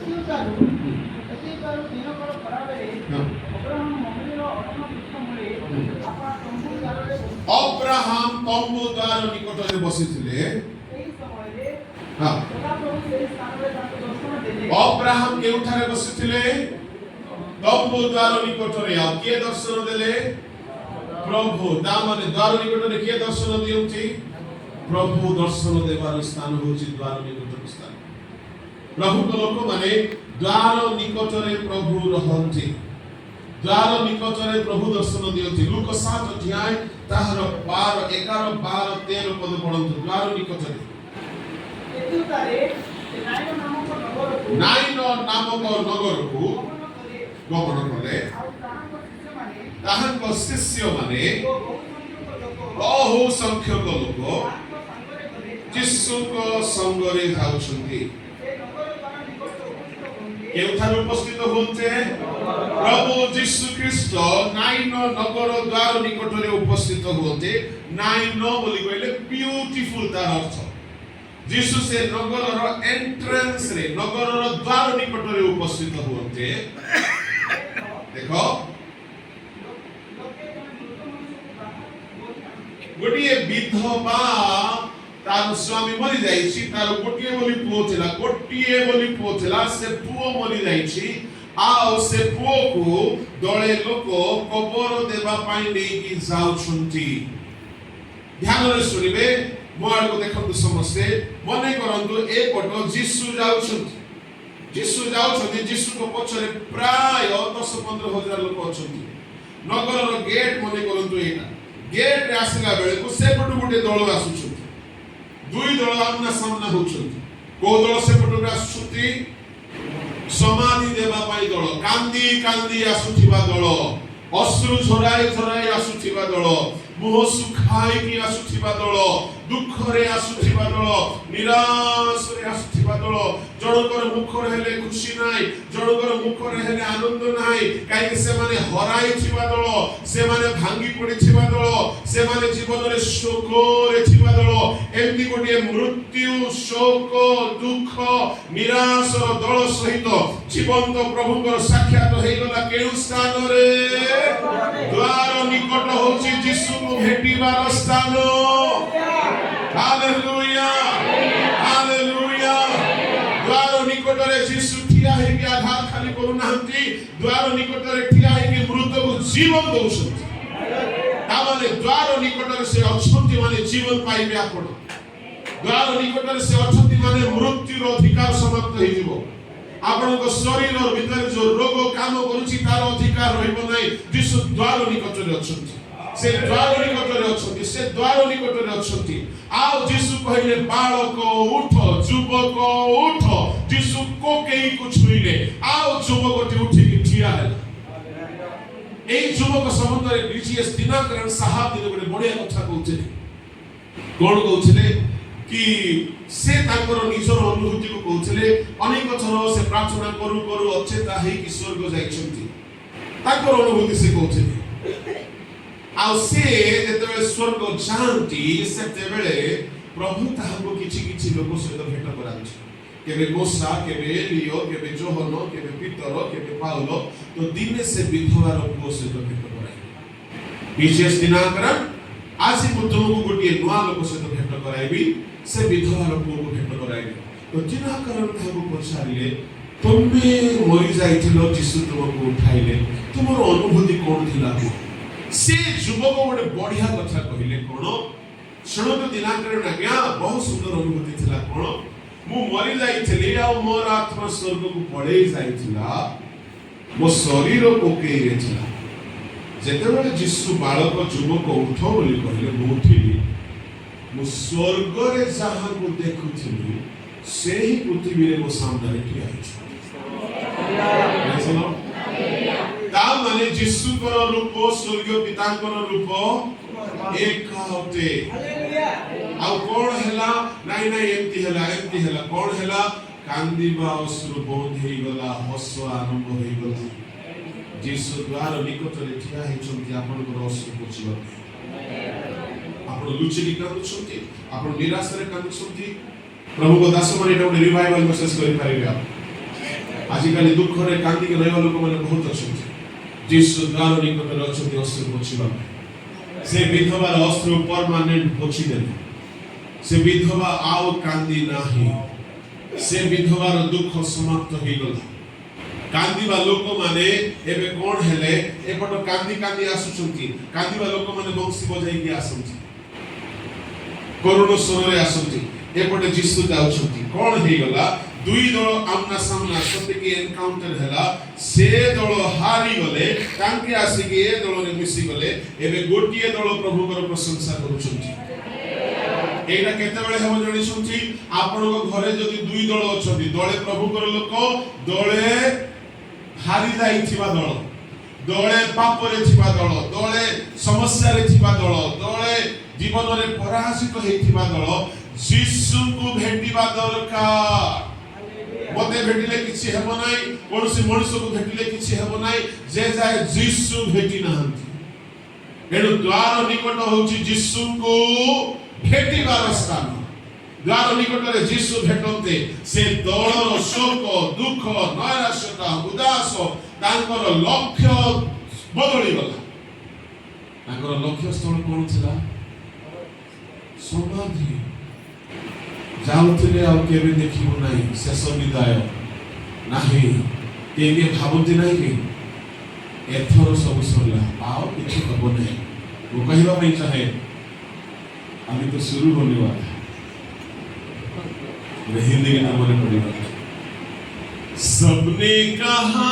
ଏଥିଉତ୍ତାରୁ ଦିନକର ଖରାବେଳେ ଅବ୍ରହାମ ମମ୍ରେର ଅରୁଣ ବୃକ୍ଷ ମୂଳେ ଆପଣା ତମ୍ବୁ ଦ୍ୱାରରେ ବସିଥିଲେ। ଅବ୍ରାହମ ତମ୍ବୁ ଦ୍ୱାର ନିକଟରେ ବସିଥିଲେ। ସେହି ସମୟରେ ସଦାପ୍ରଭୁ ସେହି ସ୍ଥାନରେ ତାଙ୍କୁ ଦର୍ଶନ ଦେଲେ। ଅବ୍ରାହମ କେଉଁଠାରେ ବସିଥିଲେ? ତମ୍ବୁ ଦ୍ୱାର ନିକଟରେ। ଆଉ କିଏ ଦର୍ଶନ ଦେଲେ? ପ୍ରଭୁ। ତା ମାନେ ଦ୍ୱାର ନିକଟରେ କିଏ ଦର୍ଶନ ଦିଅନ୍ତି? ପ୍ରଭୁ ଦର୍ଶନ ଦେବାର ସ୍ଥାନ ହେଉଛି ଦ୍ୱାର ନିକଟର ସ୍ଥାନ। ପ୍ରଭୁଙ୍କ ଲୋକମାନେ, ଦ୍ୱାର ନିକଟରେ ପ୍ରଭୁ ରହନ୍ତି। ଦ୍ୱାର ନିକଟରେ ପ୍ରଭୁ ଦର୍ଶନ ଦିଅନ୍ତି। ଲୂକ 7 ଅଧ୍ୟାୟ, ତାହାର 12, 11, 12, 13 ପଦ ପଢନ୍ତୁ। ଦ୍ୱାର ନିକଟରେ। ଏଥିଉତ୍ତାରେ ସେ ନାଇନ ନାମକ ନଗରକୁ ନାଇନ ନାମକ ନଗରକୁ ଗମନ କଲେ। ଗମନ କଲେ। ଆଉ ତାହାଙ୍କ ଶିଷ୍ୟମାନେ ତାହାଙ୍କ ଶିଷ୍ୟମାନେ ଓ ବହୁ ସଂଖ୍ୟକ ଲୋକ ବହୁ ସଂଖ୍ୟକ ଲୋକ ତାହାଙ୍କ ସାଙ୍ଗରେ ଗଲେ। ଯୀଶୁଙ୍କ ସଙ୍ଗରେ ଯାଉଛନ୍ତି। ସେ ନଗର ଦ୍ୱାର ନିକଟ ଉପସ୍ଥିତ ହୁଅନ୍ତେ, କେଉଁଠାରେ ଉପସ୍ଥିତ ହୁଅନ୍ତେ? ପ୍ରଭୁ ଯୀଶୁ ଖ୍ରୀଷ୍ଟ ନାଇନ ନଗର ଦ୍ୱାର ନିକଟରେ ଉପସ୍ଥିତ ହୁଅନ୍ତେ। ନାଇନ ବୋଲି କହିଲେ ବିୟୁଟିଫୁଲ ତାର ଅର୍ଥ। ଯୀଶୁ ସେ ନଗରର ଏଣ୍ଟ୍ରାନ୍ସରେ, ନଗରର ଦ୍ୱାର ନିକଟରେ ଉପସ୍ଥିତ ହୁଅନ୍ତେ, ଦେଖ, ଲୋକେ ଜଣେ ମୃତ ମନୁଷ୍ୟକୁ ବାହାରକୁ ବୋହି ଆଣୁଥିଲେ। ଗୋଟିଏ ବିଧବା, ତାର ସ୍ୱାମୀ ମରି ଯାଇଛି। ତାର ଗୋଟିଏ ବୋଲି ପୁଅ ଥିଲା। ଗୋଟିଏ ବୋଲି ପୁଅ ଥିଲା। ସେ ପୁଅ ମରି ଯାଇଛି ଆଉ ସେ ପୁଅକୁ ଦଳେ ଲୋକ କବର ଦେବା ପାଇଁ ନେଇକି ଯାଉଛନ୍ତି। ଧ୍ୟାନରେ ଶୁଣିବେ, ମୋ ଆଡ଼କୁ ଦେଖନ୍ତୁ ସମସ୍ତେ। ମନେ କରନ୍ତୁ, ଏପଟ ଯୀଶୁ ଯାଉଛନ୍ତି। ଯୀଶୁ ଯାଉଛନ୍ତି। ଯୀଶୁଙ୍କ ପଛରେ ପ୍ରାୟ 10-15 ହଜାର ଲୋକ ଅଛନ୍ତି। ନଗରର ଗେଟ୍ ମନେ କରନ୍ତୁ ଏଇଟା। ଗେଟ୍ରେ ଆସିଲା ବେଳକୁ ସେପଟୁ ଗୋଟେ ଦଳ ଆସୁଛନ୍ତି। ଦୁଇ ଦଳ ଆମ୍ନା ସାମ୍ନା ହଉଛନ୍ତି। କୋଉ ଦଳ ସେପଟକୁ ଆସୁଛନ୍ତି? ସମାଧି ଦେବା ପାଇଁ ଦଳ, କାନ୍ଦି କାନ୍ଦି ଆସୁଥିବା ଦଳ, ଅଶ୍ରୁ ଝରାଇ ଝରାଇ ଆସୁଥିବା ଦଳ, ମୁହଁ ଶୁଖାଇକି ଆସୁଥିବା ଦଳ, ଦୁଃଖରେ ଆସୁଥିବା ଦଳ, ନିରାଶରେ ଆସୁଥିବା ଦଳ। ଜଣଙ୍କର ମୁଖରେ ହେଲେ ଖୁସି ନାହିଁ, ଜଣଙ୍କର ମୁଖରେ ହେଲେ ଆନନ୍ଦ ନାହିଁ। କାହିଁକି? ସେମାନେ ହରାଇଥିବା ଦଳ, ସେମାନେ ଭାଙ୍ଗି ପଡ଼ିଥିବା ଦଳ, ସେମାନେ ଜୀବନରେ ଶୋକରେ ଥିବା ଦଳ। ଏମିତି ଗୋଟିଏ ମୃତ୍ୟୁ, ଶୋକ, ଦୁଃଖ, ନିରାଶର ଦଳ ସହିତ ଜୀବନ୍ତ ପ୍ରଭୁଙ୍କର ସାକ୍ଷାତ ହେଇଗଲା। କେଉଁ ସ୍ଥାନରେ? ଦ୍ୱାର ନିକଟ ହଉଛି ଯୀଶୁଙ୍କୁ ଭେଟିବାର ସ୍ଥାନ। Hallelujah, hallelujah. ଦ୍ୱାର ନିକଟରେ ଯୀଶୁ ଠିଆ ହେଇକି ଆଧାର ଖାଲି କରୁନାହାନ୍ତି। ଦ୍ୱାର ନିକଟରେ ଠିଆ ହେଇକି ମୃତକୁ ଜୀବନ ଦଉଛନ୍ତି। ତାମାନେ ଦ୍ୱାର ନିକଟରେ ସେ ଅଛନ୍ତି ମାନେ ଜୀବନ ପାଇବେ ଆପଣ। ଦ୍ୱାର ନିକଟରେ ସେ ଅଛନ୍ତି ମାନେ ମୃତ୍ୟୁର ଅଧିକାର ସମାପ୍ତ ହେଇଯିବ। ଆପଣଙ୍କ ଶରୀର ଭିତରେ ଯୋଉ ରୋଗ କାମ କରୁଛି, ତାର ଅଧିକାର ରହିବ ନାହିଁ। ଯୀଶୁ ଦ୍ୱାର ନିକଟରେ ଅଛନ୍ତି। ସେ ଦ୍ୱାର ନିକଟରେ ଅଛନ୍ତି। ସେ ଦ୍ୱାର ନିକଟରେ ଅଛନ୍ତି। ଆଉ ଯୀଶୁ କହିଲେ, "ବାଳକ ଉଠ, ଯୁବକ ଉଠ।" ଯୀଶୁ କୋକେଇକୁ ଛୁଇଁଲେ ଆଉ ଯୁବକଟି ଉଠିକି ଠିଆ ହେଲା। ଏଇ ଯୁବକ ସମ୍ବନ୍ଧରେ ବିଜିଏସ୍ ଦିନାକରନ ସାହାବ ଦିନ ଗୋଟେ ବଢିଆ କଥା କହୁଥିଲେ। କଣ କହୁଥିଲେ କି, ସେ ତାଙ୍କର ନିଜର ଅନୁଭୂତିକୁ କହୁଥିଲେ। ଅନେକ ଥର ସେ ପ୍ରାର୍ଥନା କରୁ କରୁ ଅଚେତା ହେଇକି ସ୍ୱର୍ଗ ଯାଇଛନ୍ତି। ତାଙ୍କର ଅନୁଭୂତି ସେ କହୁଥିଲେ। ଆଉ ସେ ଯେତେବେଳେ ସ୍ୱର୍ଗ ଯାଆନ୍ତି, ସେତେବେଳେ ପ୍ରଭୁ ତାହାଙ୍କୁ କିଛି କିଛି ଲୋକ ସହିତ ଭେଟ କରାନ୍ତି। କେବେ ମୋଶା, କେବେ ଏଲିୟ, କେବେ ଯୋହନ, କେବେ ପିତର, କେବେ ପାଉଲ। ତ ଦିନେ ସେ ବିଧବାର ପୁଅ ସହିତ ଭେଟ କରାଇଲେ। ବିଶେଷ ଦିନାକର, ଆଜି ମୁଁ ତୁମକୁ ଗୋଟିଏ ନୂଆ ଲୋକ ସହିତ ଭେଟ କରାଇବି। ସେ ବିଧବାର ପୁଅକୁ ଭେଟ କରାଇବି। ତ ଦିନାକର ତାହାକୁ ପଚାରିଲେ, "ତୁମେ ମରି ଯାଇଥିଲ, ଯୀଶୁ ତୁମକୁ ଉଠାଇଲେ, ତୁମର ଅନୁଭୂତି କଣ ଥିଲା କୁହ।" ସେ ଯୁବକ ଗୋଟେ ବଢିଆ କଥା କହିଲେ। କଣ? ଶୁଣନ୍ତୁ ଦିନାକର ଆଜ୍ଞା, ବହୁତ ସୁନ୍ଦର ଅନୁଭୂତି ଥିଲା। କଣ? ମୁଁ ମରି ଯାଇଥିଲି ଆଉ ମୋର ଆତ୍ମା ସ୍ୱର୍ଗକୁ ପଳେଇ ଯାଇଥିଲା। ମୋ ଶରୀର କୋକେଇରେ ଥିଲା। ଯେତେବେଳେ ଯୀଶୁ "ବାଳକ, ଯୁବକ ଉଠ" ବୋଲି କହିଲେ, ମୁଁ ଉଠିଲି। ମୁଁ ସ୍ୱର୍ଗରେ ଯାହାକୁ ଦେଖୁଥିଲି, ସେହି ପୃଥିବୀରେ ମୋ ସାମ୍ନାରେ ଠିଆ ହେଇଛି। Praise the Lord. ତା ମାନେ ଯୀଶୁଙ୍କର ରୂପ, ସ୍ୱର୍ଗୀୟ ପିତାଙ୍କର ରୂପ ଏକା ଅଟେ। ଆଉ କଣ ହେଲା? ନାଇଁ ନାଇଁ, ଏମିତି ହେଲା, ଏମିତି ହେଲା। କଣ ହେଲା? କାନ୍ଦିବା ଅଶ୍ରୁ ବନ୍ଦ ହେଇଗଲା, ହସ ଆରମ୍ଭ ହେଇଗଲା। ଯୀଶୁ ଦ୍ୱାର ନିକଟରେ ଠିଆ ହେଇଛନ୍ତି ଆପଣଙ୍କର ଅଶ୍ରୁ ପୋଛିବା ପାଇଁ। ଆପଣ ଲୁଚିକି କାନ୍ଦୁଛନ୍ତି, ଆପଣ ନିରାଶାରେ କାନ୍ଦୁଛନ୍ତି। ପ୍ରଭୁଙ୍କ ଦାସମାନେ, ଏଇଟା ଗୋଟେ ରିଭାଇଭାଲ ମେସେଜ କରିପାରିବେ ଆପଣ। ଆଜିକାଲି ଦୁଃଖରେ କାନ୍ଦିକି ରହିବା ଲୋକମାନେ ବହୁତ ଅଛନ୍ତି। ଯୀଶୁ ଦ୍ୱାର ନିକଟରେ ଅଛନ୍ତି ଅଶ୍ରୁ ପୋଛିବା ପାଇଁ। ସେ ବିଧବାର ଅଶ୍ରୁ ପରମାନେଣ୍ଟ ପୋଛିଦେଲେ। ସେ ବିଧବା ଆଉ କାନ୍ଦି ନାହିଁ। ସେ ବିଧବାର ଦୁଃଖ ସମାପ୍ତ ହେଇଗଲା। କାନ୍ଦିବା ଲୋକମାନେ ଏବେ କଣ ହେଲେ? ଏପଟ କାନ୍ଦି କାନ୍ଦି ଆସୁଛନ୍ତି। କାନ୍ଦିବା ଲୋକମାନେ ବଂଶୀ ବଜାଇକି ଆସନ୍ତି, କରୁଣ ସ୍ୱରରେ ଆସନ୍ତି। ଏପଟେ ଯୀଶୁ ଯାଉଛନ୍ତି। କଣ ହେଇଗଲା? ଦୁଇ ଦଳ ଆମ୍ନା ସାମ୍ନା ସତେକି ଏନକାଉଣ୍ଟର ହେଲା। ସେ ଦଳ ହାରିଗଲେ, ତାଙ୍କେ ଆସିକି ଏ ଦଳରେ ମିଶିଗଲେ। ଏବେ ଗୋଟିଏ ଦଳ ପ୍ରଭୁଙ୍କର ପ୍ରଶଂସା କରୁଛନ୍ତି। ଏଇଟା କେତେବେଳେ ହେବ ଜାଣିଛନ୍ତି? ଆପଣଙ୍କ ଘରେ ଯଦି ଦୁଇ ଦଳ ଅଛନ୍ତି, ଦଳେ ପ୍ରଭୁଙ୍କର ଲୋକ, ଦଳେ ହାରି ଯାଇଥିବା ଦଳ, ଦଳେ ପାପରେ ଥିବା ଦଳ, ଦଳେ ସମସ୍ୟାରେ ଥିବା ଦଳ, ଦଳେ ଜୀବନରେ ପରାଜିତ ହେଇଥିବା ଦଳ, ଯୀଶୁଙ୍କୁ ଭେଟିବା ଦରକାର। ମତେ ଭେଟିଲେ କିଛି ହେବ ନାହିଁ, କୌଣସି ମଣିଷକୁ ଭେଟିଲେ କିଛି ହେବ ନାହିଁ, ଯେ ଯାଏ ଯୀଶୁ ଭେଟି ନାହାନ୍ତି। ଏଣୁ ଦ୍ୱାର ନିକଟ ହଉଛି ଯୀଶୁଙ୍କୁ ଭେଟିବାର ସ୍ଥାନ। ଦ୍ୱାର ନିକଟରେ ଯୀଶୁ ଭେଟନ୍ତେ ସେ ଦଳର ଶୋକ, ଦୁଃଖ, ନୈରାଶ୍ୟତା, ଉଦାସ, ତାଙ୍କର ଲକ୍ଷ୍ୟ ବଦଳିଗଲା। ତାଙ୍କର ଲକ୍ଷ୍ୟସ୍ଥଳ କଣ ଥିଲା? ସମାଧି। ଯାଉଥିଲେ, ଆଉ କେବେ ଦେଖିବୁ ନାହିଁ, ଶେଷ ବିଦାୟ ନାହିଁ। କେହି କେହି ଭାବନ୍ତି ନାହିଁ କି ଏଥର ସବୁ ସରିଲା, ଆଉ କିଛି ହବ ନାହିଁ। ମୁଁ କହିବା ପାଇଁ ଚାହେଁ, अभी तो शुरू होने वाला है। मेरे हिंदी के नाम मने पड़ी। सबने कहा